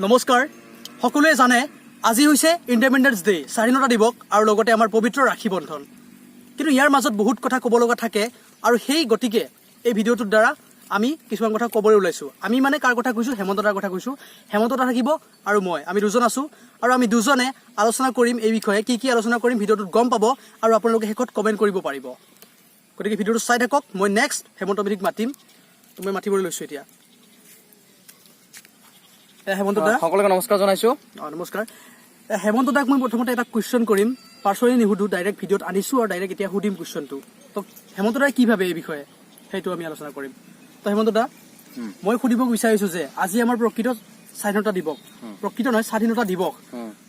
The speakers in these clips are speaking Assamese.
নমস্কাৰ। সকলোৱে জানে, আজি হৈছে ইণ্ডিপেণ্ডেন্স ডে, স্বাধীনতা দিৱস আৰু লগতে আমাৰ পবিত্ৰ ৰাখী বন্ধন। কিন্তু ইয়াৰ মাজত বহুত কথা ক'ব লগা থাকে আৰু সেই গতিকে এই ভিডিঅ'টোৰ দ্বাৰা আমি কিছুমান কথা ক'বলৈ ওলাইছোঁ। আমি মানে কাৰ কথা কৈছোঁ? হেমন্ত দাৰ কথা কৈছোঁ। হেমন্ত দা থাকিব আৰু মই, আমি দুজন আছোঁ আৰু আমি দুজনে আলোচনা কৰিম এই বিষয়ে। কি কি আলোচনা কৰিম, ভিডিঅ'টোত গম পাব আৰু আপোনালোকে শেষত কমেণ্ট কৰিব পাৰিব। গতিকে ভিডিঅ'টো চাই থাকক। মই নেক্সট হেমন্ত মেধিক মাতিম। তো মই মাতিবলৈ লৈছোঁ এতিয়া। হেমন্ত দা। সকলোকে নমস্কাৰ জনাইছো। অঁ, নমস্কাৰ। হেমন্ত দাক মই প্ৰথমতে এটা কুৱেশ্যন কৰিম। পাৰ্চনেলি নুসুধো, ডাইৰেক্ট ভিডিঅ'ত আনিছোঁ আৰু ডাইৰেক্ট এতিয়া সুধিম কুৱেশ্যনটো। তো হেমন্ত দাই কি ভাবে এই বিষয়ে, সেইটো আমি আলোচনা কৰিম। তো হেমন্ত দা, মই সুধিব বিচাৰিছোঁ যে আজি আমাৰ প্ৰকৃত স্বাধীনতা দিৱস, প্ৰকৃত নহয়, স্বাধীনতা দিৱস।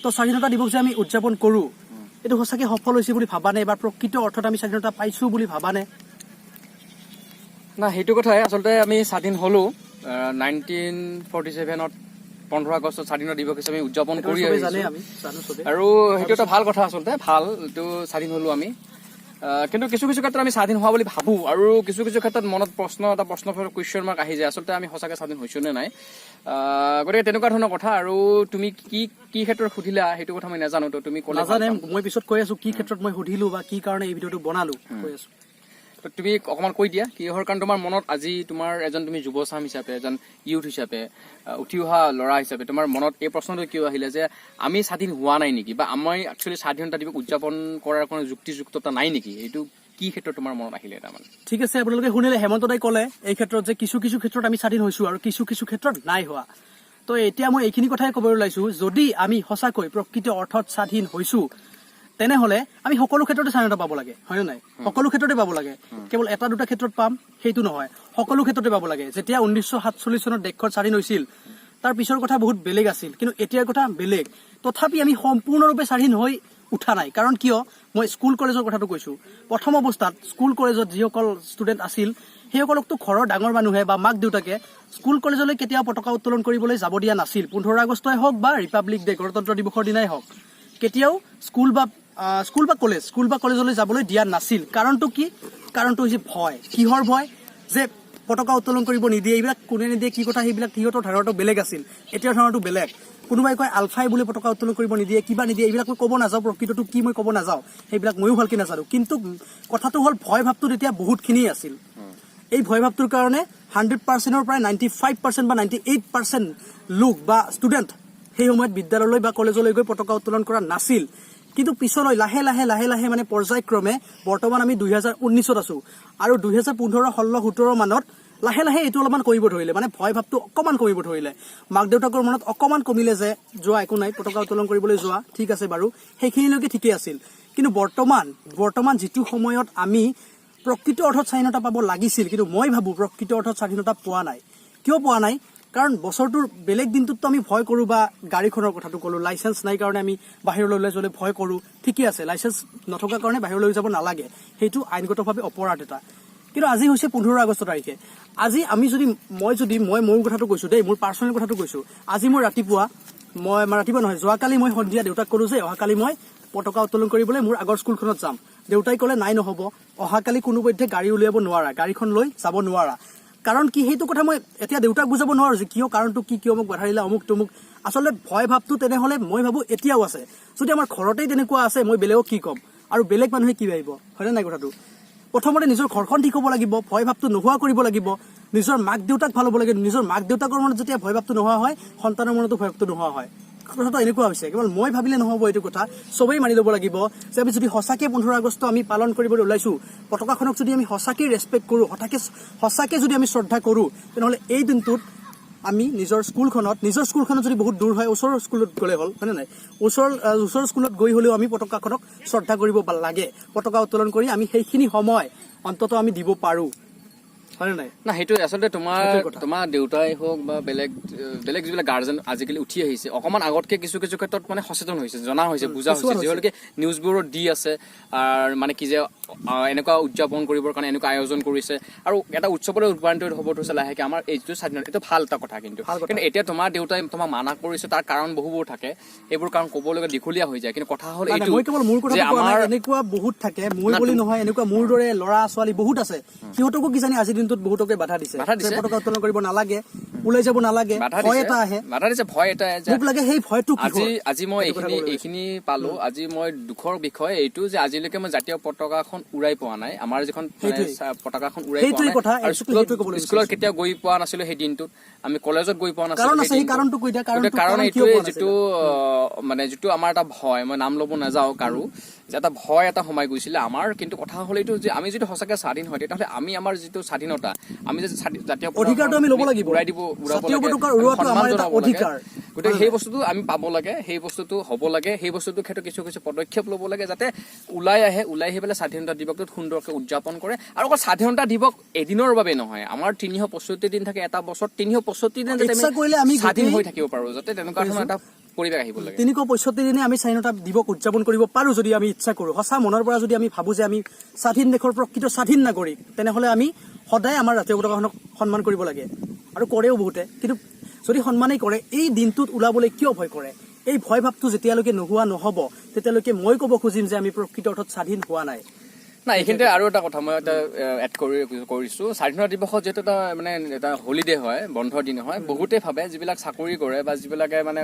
তো স্বাধীনতা দিৱস যে আমি উদযাপন কৰোঁ, এইটো সঁচাকৈ সফল হৈছে বুলি ভাবানে বা প্ৰকৃত অৰ্থত আমি স্বাধীনতা পাইছোঁ বুলি ভাবানে? না, সেইটো কথাই আচলতে আমি স্বাধীন হলো 1947ত 15 আগষ্টত। স্বাধীনতা দিৱস হিচাপে আমি উদযাপন সেইটো কৰি চবেই আহিছো। জানে, আমি জানো চবেই। আৰু সেইটো এটা ভাল কথা, আচলতে ভাল, এইটো স্বাধীন হলো আমি। কিন্তু কিছু কিছু ক্ষেত্ৰত আমি স্বাধীন হোৱা বুলি ভাবো আৰু কিছু কিছু ক্ষেত্ৰত মনত প্ৰশ্ন এটা, প্ৰশ্ন, কুৱেশ্যন মাৰ্ক আহি যায়, আচলতে আমি সঁচাকে স্বাধীন হৈছো নে নাই। গতিকে তেনেকুৱা ধৰণৰ কথা। আৰু তুমি কি কি ক্ষেত্ৰত সুধিলা, সেইটো কথা মই নাজানো। তো তুমি ক'লে ভাল নাজানে। পাম। মই পিছত কৈ আছো কি ক্ষেত্ৰত মই সুধিলো বা কি কাৰণে এই ভিডিঅ'টো বনালো, কৈ আছো। তো তুমি অকণমান কৈ দিয়া, কিহৰ কাৰণে তোমাৰ মনত আজি, তোমাৰ এজন তুমি যুৱচাম হিচাপে, এজন ইউথ হিচাপে, উঠি অহা ল'ৰা হিচাপে তোমাৰ মনত এই প্ৰশ্নটো কিয় আহিলে যে আমি স্বাধীন হোৱা নাই নেকি বা আমি একচুৱেলি স্বাধীনতা দিৱস উদযাপন কৰাৰ কোনো যুক্তিযুক্ততা নাই নেকি? এইটো কি ক্ষেত্ৰত তোমাৰ মনত আহিলে তাৰমানে? ঠিক আছে, আপোনালোকে শুনিলে, হেমন্ত দাই ক'লে এই ক্ষেত্ৰত যে কিছু কিছু ক্ষেত্ৰত আমি স্বাধীন হৈছো আৰু কিছু কিছু ক্ষেত্ৰত নাই হোৱা। তো এতিয়া মই এইখিনি কথাই ক'ব ওলাইছো, যদি আমি সঁচাকৈ প্ৰকৃত অৰ্থত স্বাধীন হৈছো, তেনেহ'লে আমি সকলো ক্ষেত্ৰতে স্বাধীনতা পাব লাগে, হয়নে নাই? সকলো ক্ষেত্ৰতে পাব লাগে। কেৱল এটা দুটা ক্ষেত্ৰত পাম সেইটো নহয়, সকলো ক্ষেত্ৰতে পাব লাগে। যেতিয়া 1947 চনত দেশখন স্বাধীন হৈছিল, তাৰ পিছৰ কথা বহুত বেলেগ আছিল, কিন্তু এতিয়াৰ কথা বেলেগ। তথাপি আমি সম্পূৰ্ণৰূপে স্বাধীন হৈ উঠা নাই। কাৰণ কিয়, মই স্কুল কলেজৰ কথাটো কৈছো। প্ৰথম অৱস্থাত স্কুল কলেজত যিসকল ষ্টুডেণ্ট আছিল, সেইসকলকতো ঘৰৰ ডাঙৰ মানুহে বা মাক দেউতাকে স্কুল কলেজলৈ কেতিয়াও পতাকা উত্তোলন কৰিবলৈ যাব দিয়া নাছিল। 15 আগষ্টই হওক বা ৰিপাব্লিক ডে, গণতন্ত্ৰ দিৱসৰ দিনাই হওক, কেতিয়াও স্কুল বা কলেজলৈ যাবলৈ দিয়া নাছিল। কাৰণটো কি? কাৰণটো হৈছে ভয়। কিহৰ ভয়? যে পতাকা উত্তোলন কৰিব নিদিয়ে, এইবিলাক কোনে নিদিয়ে, কি কথা, সেইবিলাক সিহঁতৰ ধাৰণাটো বেলেগ আছিল, এতিয়াৰ ধাৰণাটো বেলেগ। কোনোবাই কয় আলফাই বোলে পতাকা উত্তোলন কৰিব নিদিয়ে, কিবা নিদিয়ে, এইবিলাক মই ক'ব নাযাওঁ। প্ৰকৃতটো কি মই ক'ব নাযাওঁ, সেইবিলাক ময়ো ভালকে নাজানো। কিন্তু কথাটো হ'ল, ভয় ভাৱটো তেতিয়া বহুতখিনি আছিল। এই ভয় ভাৱটোৰ কাৰণে 100%ৰ প্ৰায় 95% বা 98% লোক বা ষ্টুডেণ্ট সেই সময়ত বিদ্যালয়লৈ বা কলেজলৈ গৈ পতাকা উত্তোলন কৰা নাছিল। কিন্তু পিছলৈ লাহে লাহে লাহে লাহে মানে পৰ্যায়ক্ৰমে বৰ্তমান আমি 2019ত আছো আৰু 2015, 16, 17 মানত লাহে লাহে এইটো অলপমান কৰিব ধৰিলে, মানে ভয় ভাৱটো অকণমান কমিব ধৰিলে। মাক দেউতাকৰ মনত অকণমান কমিলে যে যোৱা, একো নাই, পতাকা উত্তোলন কৰিবলৈ যোৱা, ঠিক আছে বাৰু, সেইখিনিলৈকে ঠিকেই আছিল। কিন্তু বৰ্তমান যিটো সময়ত আমি প্ৰকৃত অৰ্থত স্বাধীনতা পাব লাগিছিল, কিন্তু মই ভাবো প্ৰকৃত অৰ্থত স্বাধীনতা পোৱা নাই। কিয় পোৱা নাই? কাৰণ বছৰটোৰ বেলেগ দিনটোততো আমি ভয় কৰোঁ বা গাড়ীখনৰ কথাটো ক'লো, লাইচেঞ্চ নাই কাৰণে আমি বাহিৰলৈ ওলাই যোৱালৈ ভয় কৰোঁ। ঠিকে আছে, লাইচেঞ্চ নথকাৰ কাৰণে বাহিৰলৈ যাব নালাগে, সেইটো আইনগতভাৱে অপৰাধ এটা। কিন্তু আজি হৈছে 15 আগষ্ট তাৰিখে, আজি আমি যদি মই যদি মই মোৰ কথাটো কৈছোঁ দেই, মোৰ পাৰ্চনেল কথাটো কৈছোঁ। আজি মই ৰাতিপুৱা, মই মানে ৰাতিপুৱা নহয়, যোৱাকালি মই সন্ধিয়া দেউতাক ক'লো যে অহাকালি মই পতাকা উত্তোলন কৰিবলৈ মোৰ আগৰ স্কুলখনত যাম। দেউতাই ক'লে, নাই, নহ'ব, অহাকালি কোনোপধ্যে গাড়ী উলিয়াব নোৱাৰা, গাড়ীখন লৈ যাব নোৱাৰা। কাৰণ কি, সেইটো কথা মই এতিয়া দেউতাক বুজাব নোৱাৰো যে কিয়, কাৰণটো কি, কিয় মোক বাধা দিলে, অমুক তমুক। আচলতে ভয় ভাৱটো তেনেহ'লে মই ভাবো এতিয়াও আছে। যদি আমাৰ ঘৰতেই তেনেকুৱা আছে, মই বেলেগক কি ক'ম আৰু বেলেগ মানুহে কি ভাবিব, হয়নে নাই কথাটো? প্ৰথমতে নিজৰ ঘৰখন ঠিক হ'ব লাগিব, ভয় ভাৱটো নোহোৱা কৰিব লাগিব। নিজৰ মাক দেউতাক ভাল হ'ব লাগিব। নিজৰ মাক দেউতাকৰ মনত যেতিয়া ভয় ভাৱটো নোহোৱা হয়, সন্তানৰ মনতো ভয় ভাৱটো নোহোৱা হয়। কথাটো এনেকুৱা হৈছে, কেৱল মই ভাবিলে নহ'ব, এইটো কথা চবেই মানি ল'ব লাগিব যে আমি যদি সঁচাকৈ 15 আগষ্ট আমি পালন কৰিবলৈ ওলাইছো, পতাকাখনক যদি আমি সঁচাকৈ ৰেচপেক্ট কৰোঁ, সঁচাকৈ যদি আমি শ্ৰদ্ধা কৰোঁ, তেনেহ'লে এই দিনটোত আমি নিজৰ স্কুলখনত যদি বহুত দূৰ হয়, ওচৰৰ স্কুলত গ'লে হ'ল, হয়নে নাই? ওচৰৰ স্কুলত গৈ হ'লেও আমি পতাকাখনক শ্ৰদ্ধা কৰিব লাগে। পতাকা উত্তোলন কৰি আমি সেইখিনি সময় অন্ততঃ আমি দিব পাৰোঁ, হয়নে নাই? না, সেইটো আচলতে তোমাৰ সেইটোৱে কথা। তোমাৰ দেউতাই হওক বা বেলেগ বেলেগ যিবিলাক গাৰ্জেন আজিকালি উঠি আহিছে, অকমান আগতকে কিছু কিছু ক্ষেত্ৰত মানে সচেতন হৈছে, জনা হৈছে, বুজা হৈছে। কিছুমান হৈছে। যিহেতুকে নিউজবোৰত দি আছে আৰু মানে কি যে এনেকুৱা উদযাপন কৰিবৰ কাৰণে এনেকুৱা আয়োজন কৰিছে আৰু এটা উৎসৱলৈ ৰূপান্তৰিত হ'ব ধৰিছে লাহেকে আমাৰ এই যিটো স্বাধীনতা, এইটো ভাল এটা কথা। কিন্তু ভাল কথা। কিন্তু এতিয়া তোমাৰ দেউতাই তোমাক মানা কৰিছে, তাৰ কাৰণ বহুবোৰ থাকে। সেইবোৰ কাৰণ ক'বলগীয়া দীঘলীয়া হৈ যায়। কিন্তু কথা হ'ল নাই, এইটো মই কেৱল মোৰ যে কথাটো কোৱা নাই, আমাৰ এনেকুৱা বহুত থাকে। মই না, বুলি নহয়, এনেকুৱা মোৰ দৰে ল'ৰা ছোৱালী বহুত আছে। সিহঁতকো কিজানি আজিৰ দিনটোত বহুতকে বাধা দিছে বাধা দিছে। যে পতাকা উত্তোলন কৰিব নালাগে। ওলাই যাব নালাগে, বাধা ভয় দিছে, এটা আহে। বাধা দিছে, ভয় এটা যে মোক লাগে সেই ভয়টো আজি কিহৰ? আজি মই সেইটো কথা এইখিনি ক'বলৈ। এইখিনি পালো। আজি মই দুখৰ বিষয় এইটো যে আজিলৈকে মই জাতীয় পতাকাখন উৰাই পোৱা নাই। আমাৰ যিখন মানে সেইটোৱেই। পতাকাখন উৰাই পোৱা সেইটোৱেই নাই। কথা, আৰু exactly স্কুলত সেইটোৱে ক'বলৈ স্কুলত বিচাৰিছো। কেতিয়াও গৈ পোৱা নাছিলো সেই দিনটোত, আমি কলেজত গৈ পোৱা নাছিলো। কাৰণ আছে, সেই দিনটোত। কাৰণটো কৈ দিয়া, গতিকে কাৰণ কাৰণ কিয় এইটোৱে পোৱা যিটো মানে যিটো আমাৰ এটা ভয়, মই নাম ল'ব নাযাওঁ কাৰো, যে এটা ভয় এটা সোমাই গৈছিলে আমাৰ। কিন্তু কথা হ'ল এইটো যে আমি যদি সঁচাকে স্বাধীন হয়, তেতিয়াহ'লে আমি আমাৰ যিটো স্বাধীনতা, আমি যে জাতীয় পতাকাখন অধিকাৰটো আমি ল'ব লাগিব। উৰাই দিব, উৰাব জাতীয় লাগে, পতাকা আমি উৰোৱাটো সন্মান আমাৰ এটা জনাব লাগে। অধিকাৰ। গতিকে সেই বস্তুটো আমি পাব লাগে, সেই বস্তুটো হ'ব লাগে, সেই বস্তুটোৰ ক্ষেত্ৰত কিছু কিছু পদক্ষেপ ল'ব লাগে যাতে ওলাই আহে, ওলাই আহি পেলাই স্বাধীনতা দিৱসটোত সুন্দৰকৈ উদযাপন কৰে। আৰু অকল স্বাধীনতা দিৱস এদিনৰ বাবে নহয়, আমাৰ 365 দিন থাকে এটা বছৰত, 365 দিন যাতে ইচ্ছা কৰিলে আমি স্বাধীন গোটেই হৈ থাকিব পাৰো, যাতে তেনেকুৱা ধৰণৰ এটা পৰিৱেশ আহিব লাগে। 365 দিনে আমি স্বাধীনতা দিৱস উদযাপন কৰিব পাৰো যদি আমি ইচ্ছা কৰো, সঁচা মনৰ পৰা যদি আমি ভাবো যে আমি স্বাধীন দেশৰ প্ৰকৃত স্বাধীন নাগৰিক, তেনেহ'লে আমি সদায় আমাৰ জাতীয় পতাকাখনক সন্মান কৰিব লাগে। আৰু কৰেও বহুতে, কিন্তু যদি সন্মানেই কৰে, এই দিনটোত ওলাবলৈ কিয় ভয় কৰে? এই ভয় ভাৱটো যেতিয়ালৈকে নোহোৱা নহ'ব, তেতিয়ালৈকে মই ক'ব খুজিম যে আমি প্ৰকৃত অৰ্থত স্বাধীন হোৱা নাই। নাই, এইখিনিতে আৰু এটা কথা মই এটা এড কৰিছো। স্বাধীনতা দিৱসত যিহেতু এটা মানে এটা হলিডে হয়, বন্ধৰ দিন হয়, বহুতে ভাবে যিবিলাক চাকৰি কৰে বা যিবিলাকে মানে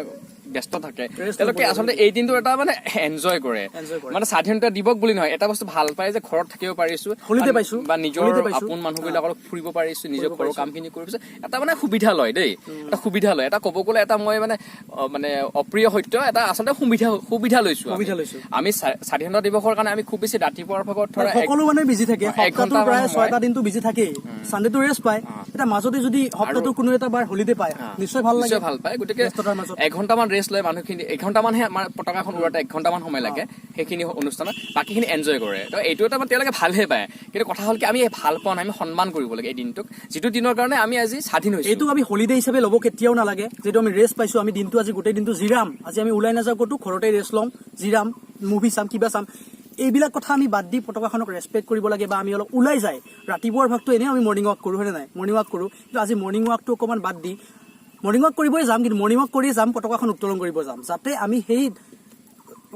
ব্যস্ত থাকে, Rest তেওঁলোকে ল'ব। আচলতে এই দিনটো এটা মানে এনজয় কৰে। Enjoy কৰে। মানে স্বাধীনতা দিৱস বুলি নহয়, এটা বস্তু ভাল পায় যে ঘৰত থাকিব পাৰিছো, Holiday পাইছো। বা নিজৰ Holiday পাইছো। আপোন মানুহবিলাকৰ ফুৰিব পাৰিছো, নিজৰ ফুৰিব ঘৰৰ পাৰিছো। কামখিনি কৰিব পাৰিছো, এটা মানে সুবিধা লয় দেই, এটা সুবিধা লয়। এটা ক'ব গ'লে এটা মই মানে মানে অপ্ৰিয় সত্য এটা আচলতে সুবিধা লৈছো আমি। সুবিধা লৈছো। আমি স্বাধীনতা দিৱসৰ কাৰণে আমি খুব বেছি ৰাতিপুৱাৰ ভাগত ধৰা সকলো মানুহে বিজি থাকে, এক সপ্তাহটোৰ ঘণ্টা প্ৰায় মান সময়। 6টা দিনটো বিজি থাকেই, চানডেটো ৰেষ্ট পায়। এতিয়া মাজতে যদি সপ্তাহটো কোনো এটা বাৰ হলিডে পায়, নিশ্চয় ভাল লাগে। নিশ্চয় ভাল পায়। গতিকে ব্যস্ততাৰ মাজত। এঘণ্টামান ৰেষ্ট লয় মানুহখিনি, এঘণ্টামানহে আমাৰ পতাকাখন উৰাতে এঘণ্টামান সময় লাগে সেইখিনি অনুষ্ঠানত, বাকীখিনি এনজয় কৰে। তো এইটো এটা মানে তেওঁলোকে ভালহে পায়। কিন্তু কথা হ'ল কি, আমি এই ভাল পোৱা নাই, আমি সন্মান কৰিব লাগে এই দিনটোক, যিটো দিনৰ কাৰণে আমি আজি স্বাধীন হৈছো। এইটোক আমি হলিডে হিচাপে ল'ব কেতিয়াও নালাগে। যিটো আমি ৰেষ্ট পাইছো, আমি দিনটো আজি গোটেই দিনটো জিৰাম, আজি আমি ওলাই নাযাওঁ ক'তো, ঘৰতে ৰেষ্ট ল'ম, জিৰাম, মুভি চাম, কিবা চাম, এইবিলাক কথা আমি বাদ দি পতাকাখনক ৰেচপেক্ট কৰিব লাগে। বা আমি অলপ ওলাই যায় ৰাতিপুৱাৰ ভাগটো এনেও আমি মৰ্ণিং ৱাক কৰোঁ, হয়নে নাই? মৰ্ণিং ৱাক কৰোঁ, কিন্তু আজি মৰ্ণিং ৱাকটো অকণমান বাদ দি মৰ্ণিং ৱাক কৰিবই যাম, কিন্তু মৰ্ণিং ৱাক কৰিয়ে যাম, পতাকাখন উত্তোলন কৰিব যাম, যাতে আমি সেই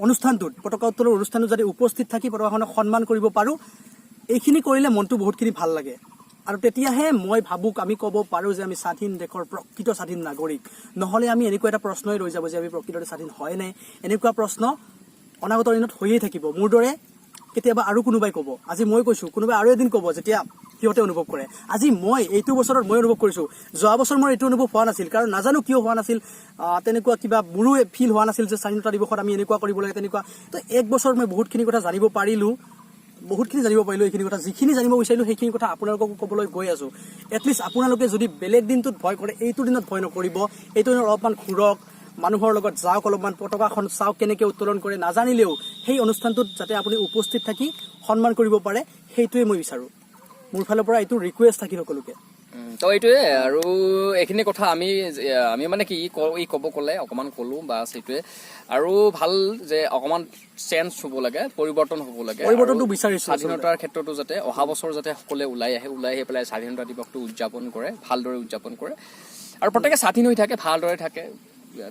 অনুষ্ঠানটোত, পতাকা উত্তোলন অনুষ্ঠানটোত যাতে উপস্থিত থাকি পতাকাখনক সন্মান কৰিব পাৰোঁ। এইখিনি কৰিলে মনটো বহুতখিনি ভাল লাগে। আৰু তেতিয়াহে মই ভাবোঁ আমি ক'ব পাৰোঁ যে আমি স্বাধীন দেশৰ প্ৰকৃত স্বাধীন নাগৰিক। নহ'লে আমি এনেকুৱা এটা প্ৰশ্নই ৰৈ যাব যে আমি প্ৰকৃততে স্বাধীন হয় নে? এনেকুৱা প্ৰশ্ন অনাগত দিনত হৈয়ে থাকিব। মোৰ দৰে কেতিয়াবা আৰু কোনোবাই ক'ব, আজি মই কৈছোঁ, কোনোবাই আৰু এদিন ক'ব যেতিয়া সিহঁতে অনুভৱ কৰে। আজি মই এইটো বছৰত মই অনুভৱ কৰিছোঁ, যোৱা বছৰ মোৰ এইটো অনুভৱ হোৱা নাছিল, কাৰণ নাজানো কিয় হোৱা নাছিল। তেনেকুৱা কিবা মোৰো ফিল হোৱা নাছিল যে স্বাধীনতা দিৱসত আমি এনেকুৱা কৰিব লাগে তেনেকুৱা। তো এক বছৰত মই বহুতখিনি কথা জানিব পাৰিলোঁ, বহুতখিনি জানিব পাৰিলোঁ। এইখিনি কথা যিখিনি জানিব বিচাৰিলোঁ সেইখিনি কথা আপোনালোককো ক'বলৈ গৈ আছোঁ। এটলিষ্ট আপোনালোকে যদি বেলেগ দিনটোত ভয় কৰে, এইটো দিনত ভয় নকৰিব। এইটো দিনত অলপমান ঘূৰক, মানুহৰ লগত যাওক, অলপমান পতাকাখন চাওক কেনেকৈ উত্তোলন কৰে, নাজানিলেও সেই অনুষ্ঠানটোত যাতে আপুনি উপস্থিত থাকি সন্মান কৰিব পাৰে, সেইটোৱে মই বিচাৰোঁ। মোৰ ফালৰ পৰা এইটো ৰিকুৱেষ্ট থাকিল সকলোকে। তো এইটোৱে আৰু এইখিনি কথা আমি মানে কি ই ক'ব ক'লে অকণমান ক'লো, বাছ সেইটোৱে। আৰু ভাল যে অকণমান চেঞ্জ হ'ব লাগে, পৰিৱৰ্তন হ'ব লাগে। পৰিৱৰ্তনটো আৰু বিচাৰিছো আচলতে। স্বাধীনতাৰ ক্ষেত্ৰতো যাতে অহা বছৰ যাতে সকলোৱে ওলাই আহে, ওলাই আহি পেলাই স্বাধীনতা দিৱসটো উদযাপন কৰে, ভালদৰে উদযাপন কৰে, আৰু প্ৰত্যেকে স্বাধীন হৈ থাকে, ভালদৰে থাকে,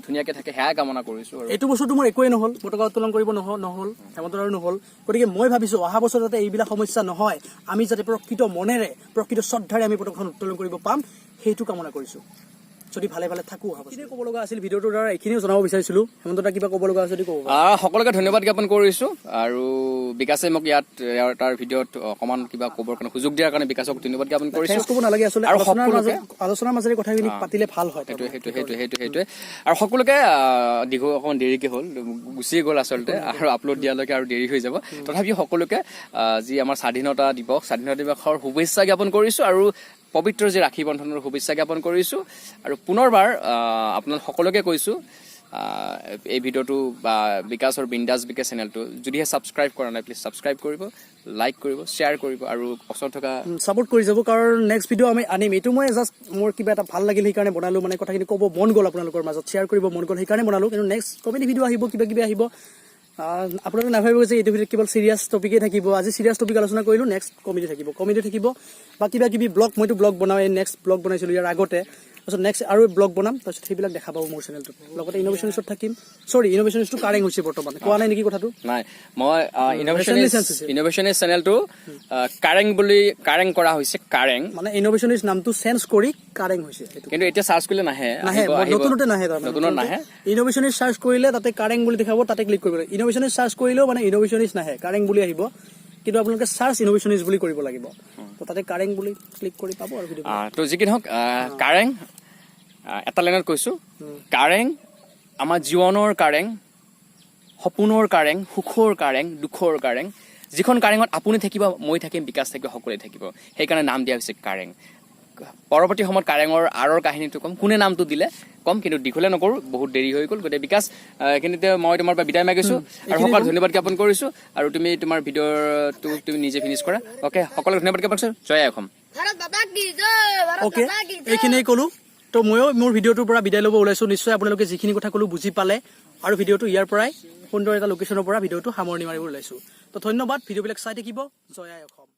ধুনীয়াকে থাকে, সেয়াই কামনা কৰিছো। আৰু এইটো বছৰটো মোৰ একোৱেই নহ'ল, পতাকা উত্তোলন কৰিব নহ'ল, হেমন্ত আৰু নহ'ল। গতিকে মই ভাবিছো অহা বছৰ যাতে এইবিলাক সমস্যা নহয়, আমি যাতে প্ৰকৃত মনেৰে, প্ৰকৃত শ্ৰদ্ধাৰে আমি পতাকাখন উত্তোলন কৰিব পাম, সেইটো কামনা কৰিছো। যদি ভালে ভালে থাকো অহা বছৰ। ক'ব লগা আছিল ভিডিঅ'টোৰ দ্বাৰা এইখিনিও জনাব বিচাৰিছিলো। হেমন্ত দা কিবা ক'ব লগা আছে যদি ক'ব পাৰে। সকলোকে ধন্যবাদ জ্ঞাপন কৰিছো। আৰু বিকাশে মোক ইয়াত তাৰ ভিডিঅ'ত অকণমান কিবা ক'বৰ কাৰণে সুযোগ দিয়াৰ কাৰণে বিকাশক ধন্যবাদ জ্ঞাপন কৰিছো। Thanks ক'ব নালাগে আচলতে, আৰু আলোচনাৰ সকলোকে আলোচনাৰ মাজেৰে কথাখিনি পাতিলে ভাল হয়। সেইটোৱে। আৰু সকলোকে, দীঘল অকণমান দেৰিকে হ'ল, গুচিয়ে গ'ল আচলতে, আৰু আপলোড দিয়ালৈকে আৰু দেৰি হৈ যাব। তথাপিও সকলোকে, যি আমাৰ স্বাধীনতা দিৱস, স্বাধীনতা দিৱসৰ শুভেচ্ছা জ্ঞাপন কৰিছো আৰু পবিত্ৰ যি ৰাখী বন্ধনৰ শুভেচ্ছা জ্ঞাপন কৰিছো। আৰু পুনৰবাৰ, আপোনালোক সকলোকে কৈছো, এই ভিডিঅ'টো বা বিকাশৰ বিন্দাছ বিকে চেনেলটো যদিহে ছাবস্ক্ৰাইব কৰা নাই, প্লিজ ছাবস্ক্ৰাইব কৰিব, লাইক কৰিব, শ্বেয়াৰ কৰিব আৰু ওচৰত থকা ছাপোৰ্ট কৰি যাব, কাৰণ নেক্সট ভিডিঅ' আমি আনিম। এইটো মই জাষ্ট মোৰ কিবা এটা ভাল লাগিল সেইকাৰণে বনালোঁ, মানে কথাখিনি ক'ব মন গ'ল, আপোনালোকৰ মাজত শ্বেয়াৰ কৰিব মন গ'ল, সেইকাৰণে বনালোঁ। কিন্তু নেক্সট কমেডি ভিডিঅ' আহিব, কিবা কিবি আহিব। আপোনালোকে নাভাবিব যে এইটো ভিডিঅ'ত কেৱল চিৰিয়াছ টপিকেই থাকিব। আজি চিৰিয়াছ টপিক আলোচনা কৰিলোঁ, নেক্সট কমেডি থাকিব, কমেডি থাকিব বা কিবা কিবি ব্লগ, মইতো ব্লগ বনাওঁ, এই নেক্সট ব্লগ বনাইছিলোঁ ইয়াৰ আগতে। তাৰপিছত নেক্সট আৰু ব্লগ বনাম, তাৰপিছত সেইবিলাক দেখা পাব মোৰ চেনেলটোত। লগতে ইন'ভেশ্যন ইষ্টত থাকিম। চৰি, ইন'ভেশ্যন ইষ্টটো কাৰেং হৈছে বৰ্তমান, কোৱা নাই নেকি কথাটো? নাই, মই ইন'ভেশ্যন recently change হৈছে। ইন'ভেশ্যন চেনেলটো কাৰেং বুলি কাৰেং কৰা হৈছে, কাৰেং। মানে ইন'ভেশ্যন ইষ্ট নামটো চেঞ্জ কৰি কাৰেং হৈছে সেইটো। কিন্তু এতিয়া চাৰ্চ কৰিলে নাহে। নাহে। আহিব। নতুনতে নাহে তাৰমানে। নতুনত নাহে। ইন'ভেশ্যন ইষ্ট চাৰ্চ কৰিলে তাতে কাৰেং বুলি দেখাব, তাতে ক্লিক কৰিব লাগিব। ইন'ভেশ্যন ইষ্ট চাৰ্চ কৰিলেও মানে ইন'ভেশ্যন ইষ্ট নাহে, কাৰেং বুলি আহিব। কিন্তু আপোনালোকে চাৰ্চ ইন'ভেশ্যন ইষ্ট বুলি কৰিব লাগিব। তো তাতে কাৰেং বুলি ক্লিক কৰি পাব আৰু ভিডিঅ'। তো যি কি নহওক, কাৰেং, এটা লাইনত কৈছো, কাৰেং আমাৰ জীৱনৰ কাৰেং, সপোনৰ কাৰেং, সুখৰ কাৰেং, দুখৰ কাৰেং। যিখন কাৰেঙত আপুনি থাকিব, মই থাকিম, বিকাশ থাকিব, সকলোৱে থাকিব, সেইকাৰণে নাম দিয়া হৈছে কাৰেং। পৰৱৰ্তী সময়ত কাৰেঙৰ আঁৰৰ কাহিনীটো ক'ম, কোনে নামটো দিলে ক'ম, কিন্তু দীঘলীয়া নকৰোঁ, বহুত দেৰি হৈ গ'ল। গতিকে বিকাশ, এইখিনিতে মই তোমাৰ পৰা বিদায় মাগিছোঁ আৰু এইখিনিয়ে সকলো ক'ম। ধন্যবাদ জ্ঞাপন কৰিছোঁ আৰু তুমি তোমাৰ ভিডিঅ'টো তুমি নিজে ফিনিছ কৰা। অ'কে, সকলোকে ধন্যবাদ জ্ঞাপন কৰিছোঁ। জয় আই অসম। ভাৰত মাতা কি জয়! ভাৰত অ'কে, মাতা কি জয়! এইখিনিয়ে ক'লো। তো ময়ো মোৰ ভিডিঅ'টোৰ পৰা বিদায় ল'ব ওলাইছোঁ। নিশ্চয় আপোনালোকে যিখিনি কথা ক'লো বুজি পালে আৰু ভিডিঅ'টো ইয়াৰ পৰাই সুন্দৰ এটা লোকেশ্যনৰ পৰা ভিডিঅ'টো সামৰণি মাৰিব ওলাইছোঁ। তো ধন্যবাদ, ভিডিঅ'বিলাক চাই থাকিব। জয় আই অসম।